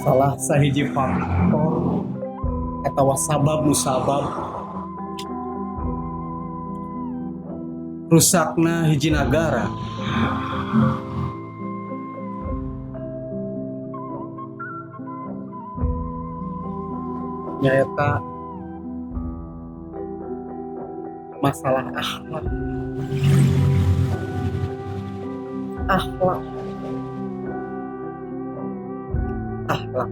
Salah sahiji faktor atau sabab musabab rusakna hiji nagara nyaeta masalah akhlak. Akhlak. Akhlak.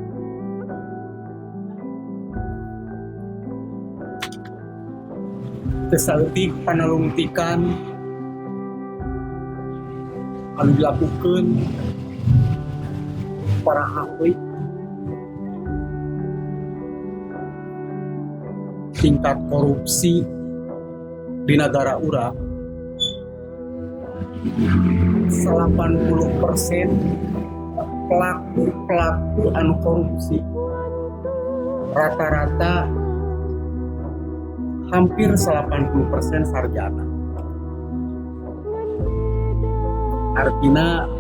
Teu saeutik panalungtikan anu dilakukeun para ahli tingkat korupsi di negara urang 80% pelaku-pelaku anu korupsi rata-rata hampir 80% sarjana. Artinya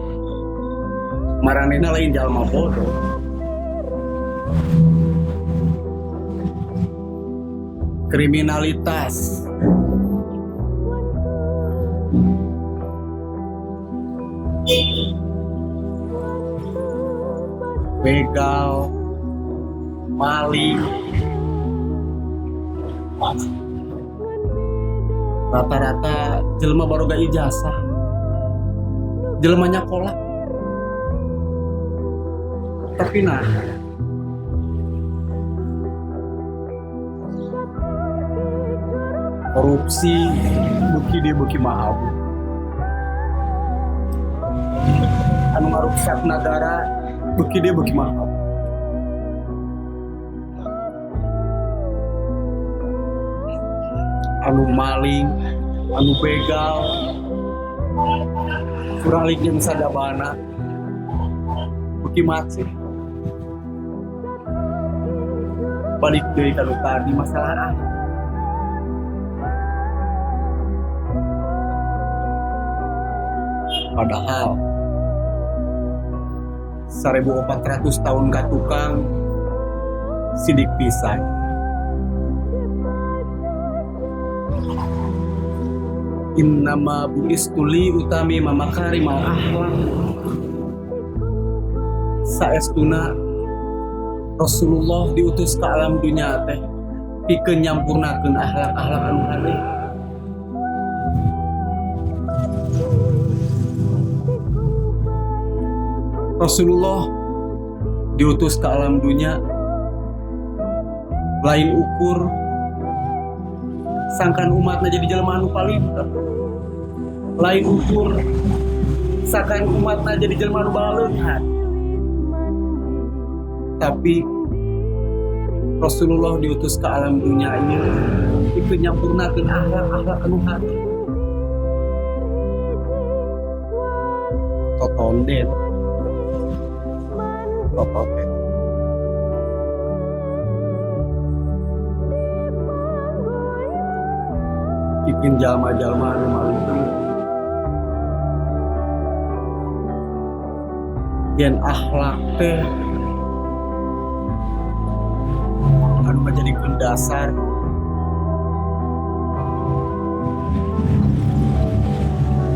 maranehna lain jalma bodoh. Kriminalitas begal, maling, rata-rata jelema baroga ijazah, jelemanya kolak. Tapi nah, korupsi beuki dieu beuki mahal. Anu ngaruksak nagara beuki dieu beuki mahal. Anu maling, anu begal, kurang jeung sadabana beuki macet. Balik deui ka nu tadi masalah ah. Padahal 1400 tahun ka tukang sidik pisan. Innama bu'istu li utammima makarimal akhlak. Saestuna Rasulullah diutus ke alam dunia teh pikeun nyampurnakeun akhlak-akhlak anu hade. Rasulullah diutus ke alam dunia lain ukur sangkan umatna jadi jelema anu palinter, lain ukur sangkan umatna jadi jelema anu baleunghan, tapi Rasulullah diutus ke alam dunia ini pikeun nyampurnakeun akhlak-akhlak anu hade. Totonden. Totonden. Bikin jalma-jalma anu maling yen akhlak teh anu ngajadikeun dasar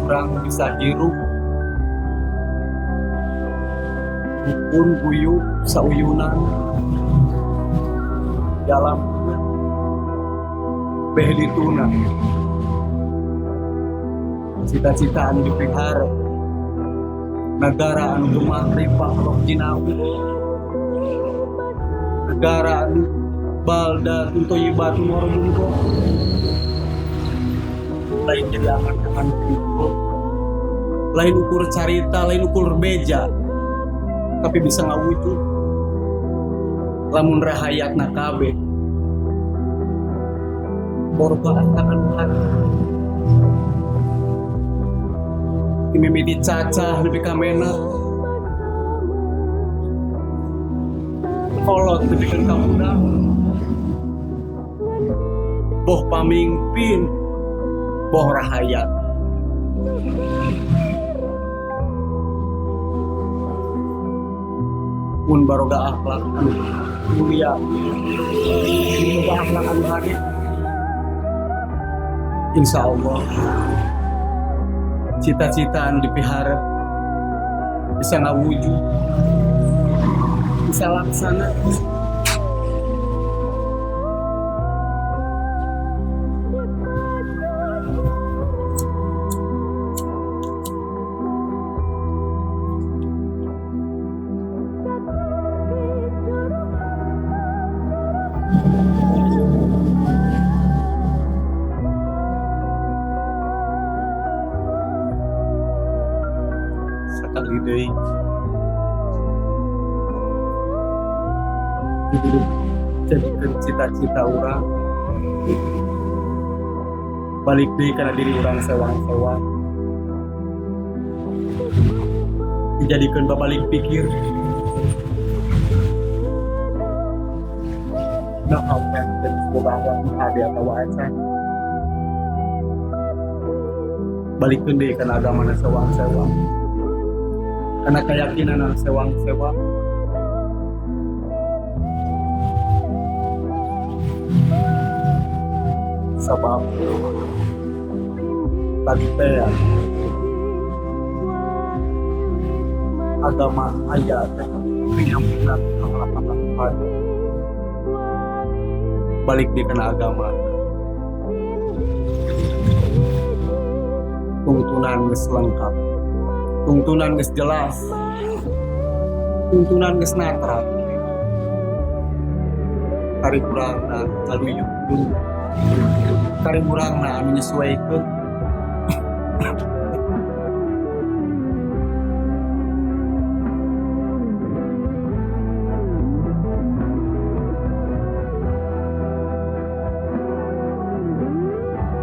urang bisa hirup rukun guyub sauyunan dalam beh dituna cita-cita anu dipiharep negara anu gemah ripah roh jinawi, negara anu baldatun thayyibatun wa rabbun ghafur, lain jadi angan-angan ukur, lain ukur carita, lain ukur beja, tapi bisa ngawujud lamun rahayatna kabeh boga akhlak anu hade. Mimiti cacah nepi ka menak, kolot nepi ka budak, boh pamingpin boh rahayat. Mun baroga akhlak anu mulia, mun boga akhlak anu hade, insya Allah cita-cita anu dipiharep bisa ngawujud, bisa laksana. Sekali deui jadikan cita-cita urang, balik deui kana diri urang sewang-sewang, dijadikan babalik pikir. Nah, apa dan semoga Allah hade atau acan, balikeun deui kana agama sewang-sewang, karena keyakinan sewang-sewang. Sabab tadi teh ya, agama aya teh penyampunan akhlak, balik di kana agama, tuntunan geus lengkap, tuntunan geus jelas, tuntunan geus natrap. Kari kurangna ngaluyuk, kari kurangna anu nyesuaikeun.